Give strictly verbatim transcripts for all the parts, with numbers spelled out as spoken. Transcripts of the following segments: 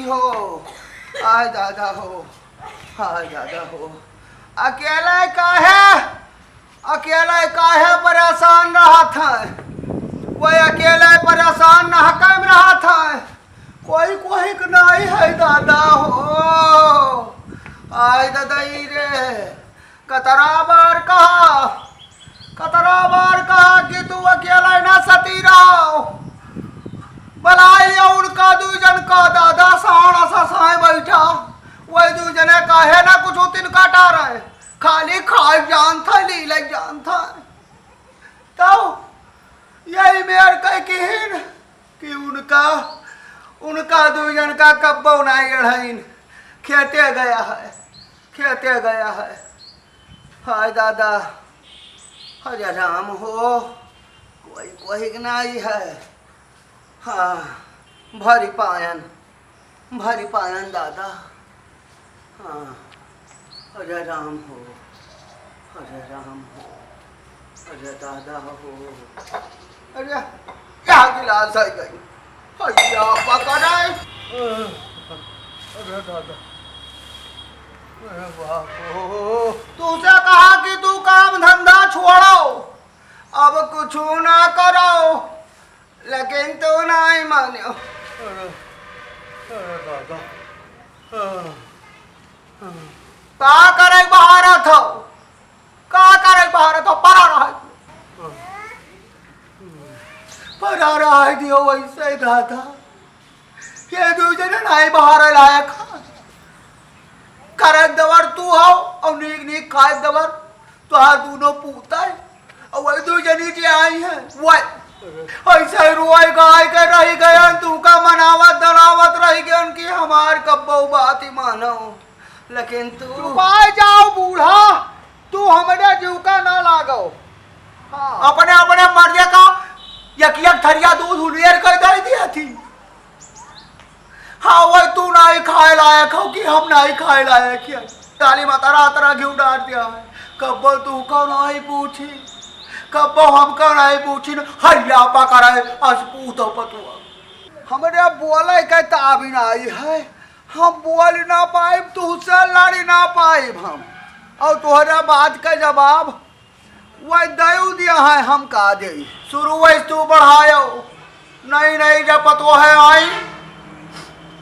हो, आय दादा हो, आय दादा हो। अकेले काहे, अकेले काहे परेशान रहत है? कोई अकेले परेशान ना कम रहत है, कोई कोई के नहीं है दादा हो। आय दादा ई रे, कतरा बार कहा, कतरा बार कहा कि तू अकेला ना सती रहो। बलाई उनका दुइ जन का दादा साण असा साय बैठा, वही दुइ जने काहे ना कुछ तिनका टारे, खाली खाए जान था, लीले जान था। तब यही मेर कह किहिन कि उनका, उनका दुइ जन का कब्बो नाई अढ़ाइन, खेते गया है, खेते गया है। हाय दादा, हरे राम हो, कोई कोई के नाई है। हाँ, भरी पायन, भरी पायन दादा। हाँ, हरे राम हो, हरे राम हो, हरे दादा हो। अरे, क्या गिलास है गई? भैया पकड़ाए। अरे दादा, अरे बाप हो। तुझसे कहा कि तू काम धंधा छोड़ो, अब कुछ ना करो, लेकिन तू नहीं मान्यो। अरे, अरे दादा। हाँ, हाँ। का करे बहारत हो? का करे बहारत हो? परा रहे। परा रहे दियो वैसे दादा। ये दुइ जने नहीं बहारे लायक है। करत दवर तू हो और नीक नीक खाए दवर तोहार दूनो पूत है, और वही दुइ जनी जे आई हैं, वही ऐसे रोए गाय के रही गयन, तू का मनावत धनावत रही गयन कि हमार कब्बो बात ही मानो। लेकिन तू चुपाए जाओ बूढ़ा, तू हमरे जीव का ना लागो। हाँ। अपने, अपने मर्दे का एक एक थरिया दूध उलियर कर दे दिया थी। हाँ, वही तू नाई खाए लायक हो कि हम नाई खाए लायक है। काली माता रात रा घिउ डार दिया है। कब्बो तू कौन आई पूछी, कब्बो हम कौन आई पूछी न, हल्ला पकड़े अस पूतो पतुआ। हमरे बोले के ताबिन आई है, हम बोल ना पाइब, तुहसे लड़ ना पाइब हम। और तोहरा बात का जवाब वही दयू दिया है, हम का देई? शुरू वही तू बढ़ायो, नहीं, नहीं, जब पतोह है आई,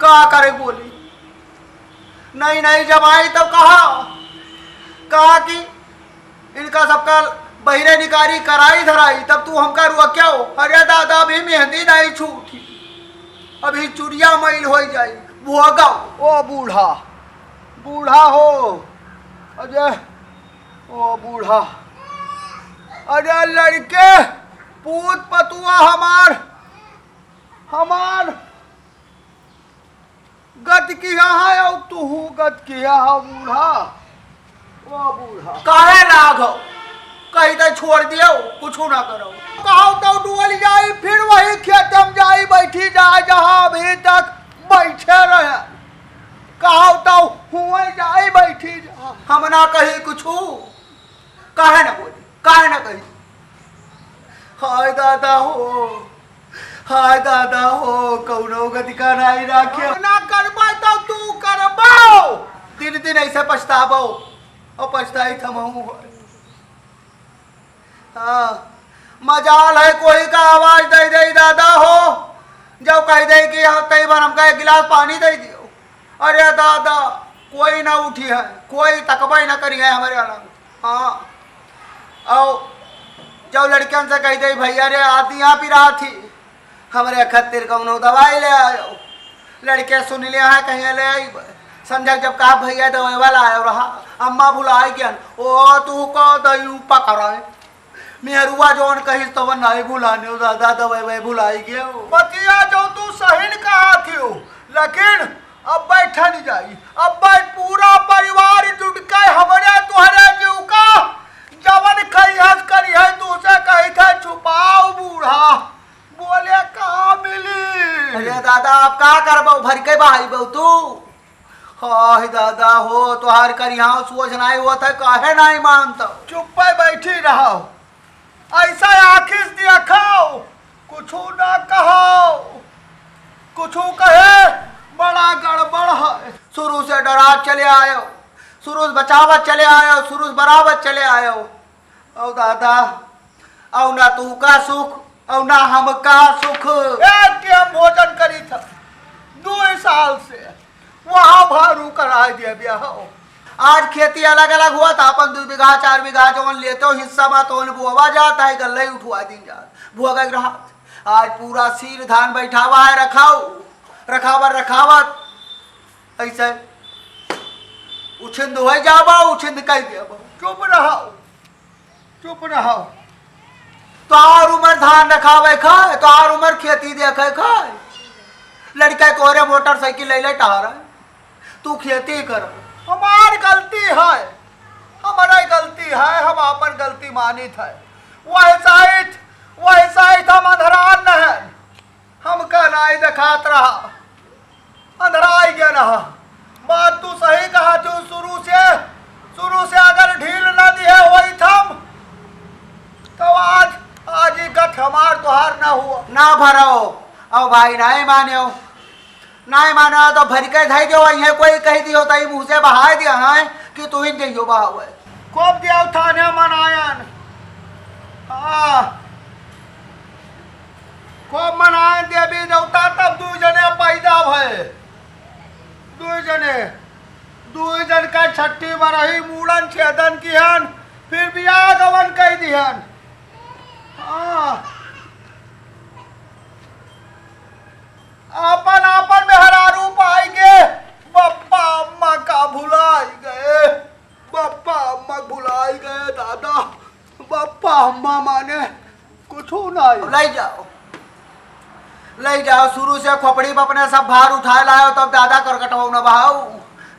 का करे बोली? नहीं, नहीं, जब आई तब कहा, कहा कि इनका सबका बहिरे निकारी कराई धराई, तब तू हमका रोक्यो। अरे दादा, अभी मेहंदी नहीं छूटी, अभी चुरिया मैल होई जाई, भोगो। ओ बूढ़ा, बूढ़ा हो, अरे ओ बूढ़ा, अरे लड़के, पूत पतुआ हमार, हमार गत किया है और तुहू गत किया है बूढ़ा। ओ बूढ़ा। काहे लाग हो? कही दे छोड़ दियो, कुछ ना करो। कहो तो डोल जाई, फिर वही खेत में जाई, बैठी जाए जहाँ अभी तक बैठे रहे। कहो तो हुए जाई बैठी जा। हम ना कही कुछ, काहे ना बोली, काहे ना कही? हाय दादा हो, हाय दादा हो, कौनो गति का नाई राखे। हम ना करबा तो तू करबो। दिन दिन ऐसे पछताबो और पछताई थमहू हो। हाँ, मजाल है कोई का आवाज दे दे दादा हो, जब कह दे कि हाँ, कई बार हमका एक गिलास पानी दे दियो। अरे दादा, कोई ना उठी है, कोई तकबा ही ना करी है हमारे अलग। हाँ, और जब लड़कियन से कह दे, "भैया रे, आती यहाँ पिरात ही, हमरे खातिर कौनो दवाई ले आयो।" लड़के सुन लिया है, कहीं ले आई। संझा जब कहा, "भैया, दवाई वाला आयो रहा, अम्मा भुलाई गयन।" ओ, तू को दयू पकड़ाए। मेहरुआ जौन कहिस तवन नाई भुलाने हो दादा, दवाई वाई भुलाई गयो। बतिया जो तू सही न कहा थियो, लेकिन अब बैठा नहीं जाई। अब बैठ, पूरा परिवार जुट के हमरे तोहरे जीव का जवन खइहस करिहस, तू से कही थे छुपाओ बूढ़ा। बोले कहाँ मिली? अरे दादा, अब का करबो, भर के बहाई बो तू। हाय दादा हो, तोहार करिहाव सोच नाई होत है, काहे नाई मानत? चुप्पे बैठी रहो, ऐसा आँखी से देखाओ, कुछू ना कहो, कुछू कहे, बड़ा गड़ डरात चले आयो, शुरू से बचावत चले आयो, शुरू से बराबर चले आयो। औ दादा, औ ना तू का सुख, औ ना हम का सुख। एक के हम भोजन करी था, दो साल से वहाँ भारू कराए दिया बिया हो। आज खेती अलग अलग हुआ था, अपन दो बीघा, चार बीघा जवन लेते हो हिस्सा बा, तो बोवा जाता है, गल्ले उठवा दी जा, भोगक रहा। आज पूरा सीर धान बैठावा है, रखाओ, रखावत, रखावत, ऐसे उछिंद हो जाबा, उछिंद कह देबा। चुप रहो, चुप रहो। तोहार उमर धान रखावे खाए, तोहार उमर खेती देखे खाए। लड़का तोहरे मोटरसाइकिल ले ले टहरे, तू खेती कर। हमार गलती है, हमारा गलती है, हम आपन गलती मानित है। वैसा ही, वैसा ही हम अंधरान न है। हमका नाई देखात रहा, अंधराई गया रहा। बात तू सही कहा तू, शुरू से, शुरू से अगर ढील ना दिए होई थम, तो आज, आज ही गठ हमार तोहार ना हुआ। ना भरो, अब भाई नाई मान्यो, नाई मान्यो तो भर के धई दियो, वहीं कोई कह दियो तो ई मुँह से बहाए दिया है कि तू ही जइयो बहावे। कोप दिया थाने मनायन। हाँ। को मनाए देवी देवता तब दुइ जने पैदा भए। दुइ जने, दुइ जन का छठी बरही मूड़न छेदन किहन, फिर बियाह गवन कइ दिहन। हाँ। आपन, आपन मेहरारू पाई के बप्पा अम्मा का भुलाई गए। बप्पा अम्मा भुलाई गए दादा, बप्पा अम्मा माने कुछ नहीं। ले जाओ, ले जाओ, शुरू से खोपड़ी पे अपने सब भार उठाए लायो, तब दादा करकटवा न बहाऊ।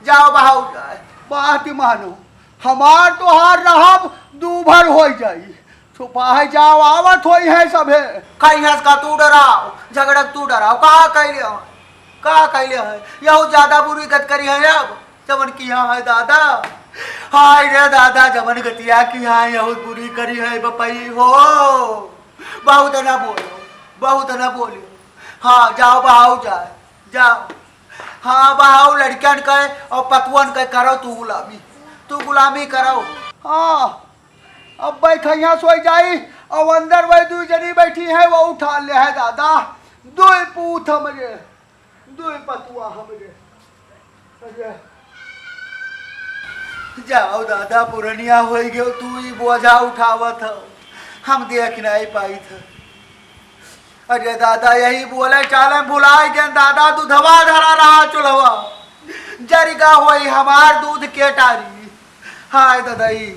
जाओ बहाऊ जाए। बात मानो, हमार तोहार रहब दू भर होई जाई। छुपाए जाओ, आवत होई है सभे। कहियस का तू डराओ, झगड़क तू डराओ, का कैले हो, का कैले है, यहू ज्यादा बुरी गत करी है अब। जवन किया है दादा, हाय रे दादा, जवन गतिया किया है, यहू बुरी करी है बपई हो। बहुत न बोलो, बहुत न बोलो। हाँ, जाओ बहाऊ जाए, जाओ। हाँ, बहाऊ लड़कन के और पतुअन के करो तू गुलामी, तू गुलामी करो। हाँ, अब बैठैया सोई जाई, और अंदर वही दुइ जनी बैठी है, वो उठा ले है दादा, दुइ पूत हमरे। दुइ पतुआ हमरे। अरे। जाओ दादा, पुरनिया होई गयो, तू ही बोझा उठावत हो, हम देख नहीं पाई था। अरे दादा, यही बोले चाले भुलाई गए दादा, दूधवा धरा रहा चूल्हवा, जरिगा होई हमार दूध के टारी। हाय ददई,